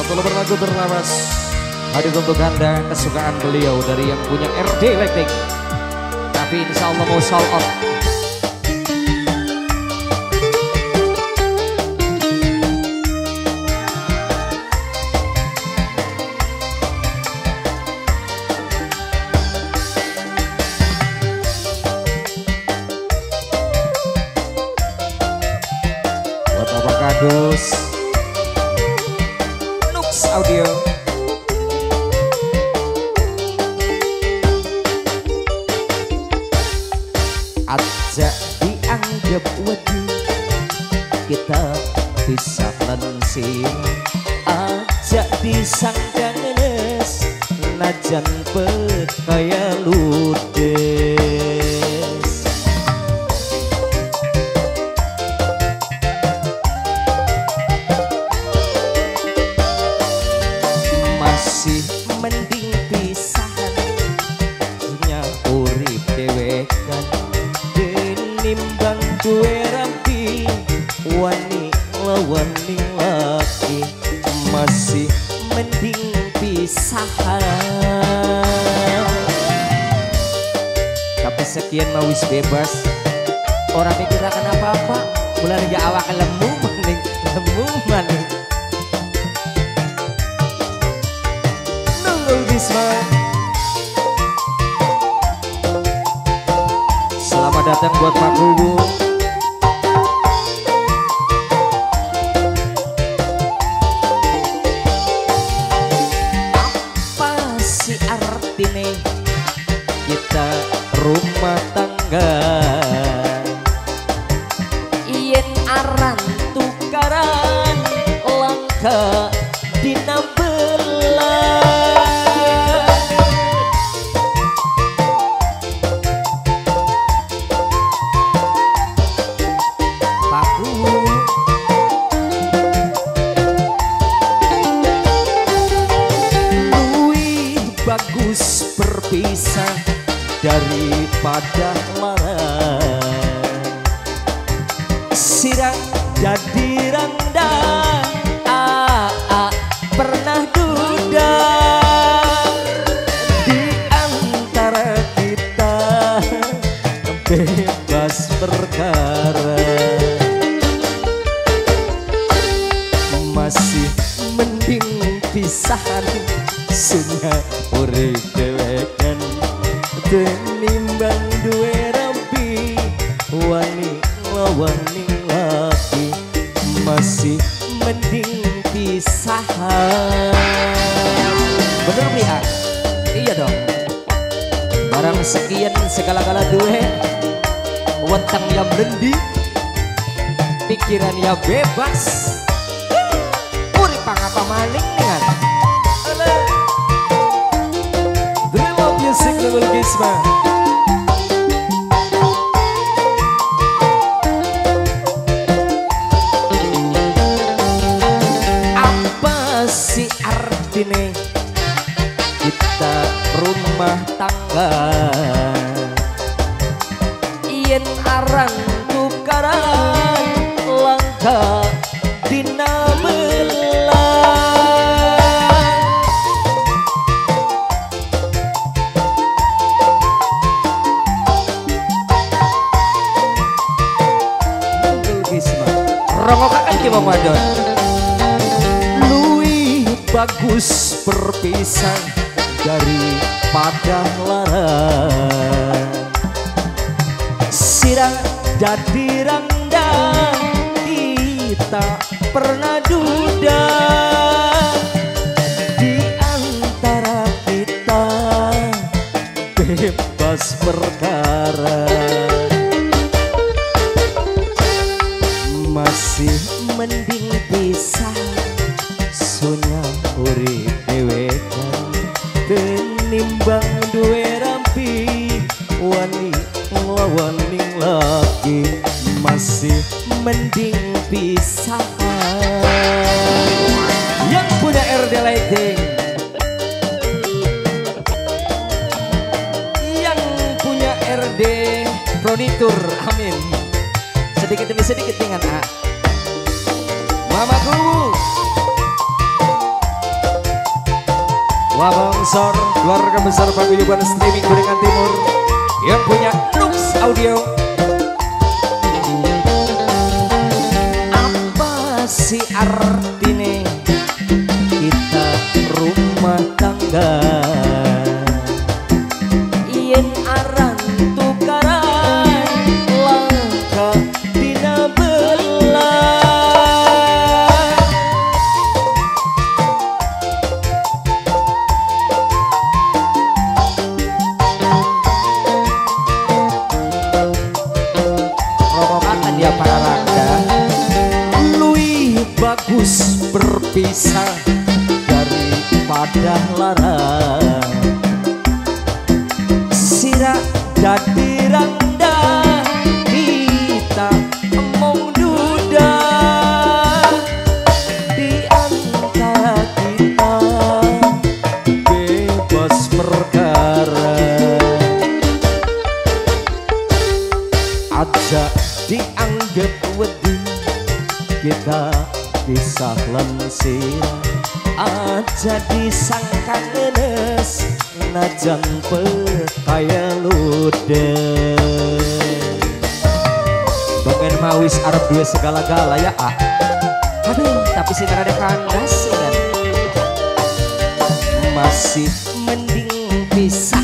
Solo berlagu berlawas hadir untuk Anda kesukaan beliau dari yang punya RD Lighting. Tapi insya Allah mau sold out. Buat Bapak Kadus Nux Audio. Ajak dianggap wedi kita bisa lensir, ajak disangka ngenes najan pet kaya ludes. Masih mending pisahan nya urip dewekan nimbang duwe rapi wani lawan ning laki. Masih mending pisahan. Tapi sekian mau wis bebas, orang mikirakan apa-apa. Mulai gak awak lemu maning, lemu maning. Nunggu Bisma. Selamat datang buat Pak Kubu. Apa sih artine kita rumah tangga? Yen aran tukaran langka dina belah. Bagus berpisah daripada marah. Sirang jadi randa, pernah duda. Di antara kita bebas perkara. Masih mending pisahan sunya urip dewekan tenimbang duwe rapi wani lawan ning laki. Masih mending pisahan. Bener nih ah? Iya dong. Barang sekian segala-gala duwe, weteng ya blendi, pikiran ya bebas. Urip apa maning dengan Music Level Gisma. Apa sih artine kita rumah tangga? Yen aran tukaran langka dina belah. Rongokakan ki wong wadon. Luwih bagus berpisah daripada lara. Sirang dadi randa kita pernah duda. Di antara kita bebas perkara. Masih mending pisah sunya urip dewekan tenimbang duwe rampi wani nglawan ning laki. Masih mending pisah. Yang punya RD Lighting, yang punya RD Furnitur, amin. Sedikit demi sedikit dengan A. Mama Kubu. Wabongsor, keluarga besar paguyuban streaming Kuningan Timur yang punya Nux Audio. Apa sih artine kita rumah tangga? Yen aran tukaran langka dina belah. Rokokan ya para rangga, luwih bagus berpisah daripada lara. Sira dadi randa, kita emong duda. Di antara kita bebas perkara. Aja dianggap wedi kita pisah lan sira. Aja disangka ngenes najan pekaya ludes. Bengen mawis arep duwe segala-gala ya ah. Aduh, tapi sih rada kandas kan. Masih mending pisah